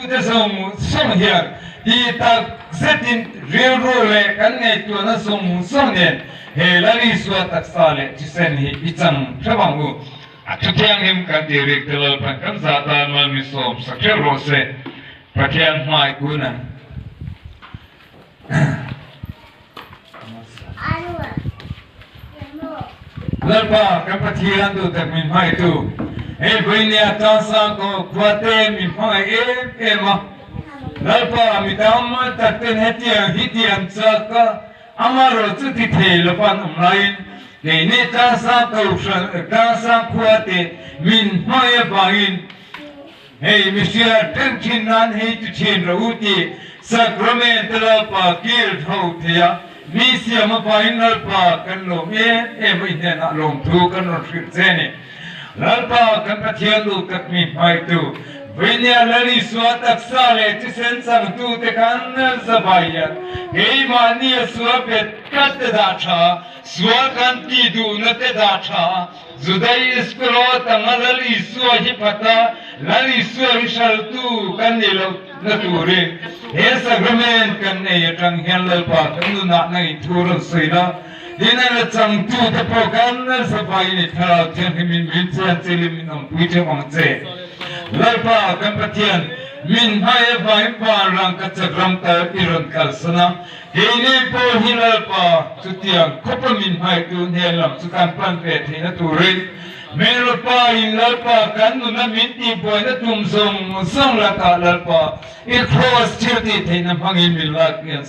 Tute zawng zawng hian ti tak zetin rilru leh kan ngaihtuahna zawng zawng nen he Lal Isua taksa leh thisen hi i chang hreuh ang u. A thu thianghlim kan tih rik te Lalpan kan zah tan mal mi sawm sak hreuh rawh se. Pathian hmai kun ang. Lalpa kan Pathian duhtak min hmaitu, hei vawinia tlangsang ko khuate min hmangaih em em a. Lalpa mi tam tak ten hetiang hi ti an chak a, amaherawh chu ti thei lovan awm laiin keini tlangsang kohhran tlangsang khuate min hmangaih avangin Hei mihriat reng thin nan hei ti thin rawh u tih Sacrament te Lalpa kil tho thei a, mi siam avangin Lalpa kan lawm em em a i hnenah lawmthu kan rawn hrilh che a ni. Lalpa kan Pathian duh tak mi hmaitu Vainia Lal Isua taksa leh thisen changtu te khan zavai hian keimahni a sual bet tlat te dah tha a, sual kan tih duhna te dah tha a, Judai Iskariot anga Lal Isua hi phata Lal Isua hi hraltu kan nih loh na turin he sacrament kan nei atang hian Lalpa kan nunah nang in thu rawn sawi la, tin a la changtu te pawh kan nasa vaiin i Thlarau Thianghlim in min chian chilin min awmpui theuh ang che. Lalpa kan Pathian, min hmai avangin vanrang ka chak ram kal i rawn kalsan a, Keini pawh hi Lalpa chutiang khawpa min hmaitu hnen lam chu kan pan ve theihna turin Hmelpa in Lalpa kan nuna min tihbuaina tum zawng zawng lakah Lalpa i Kraws thil tih theihna hmangin min lak hian.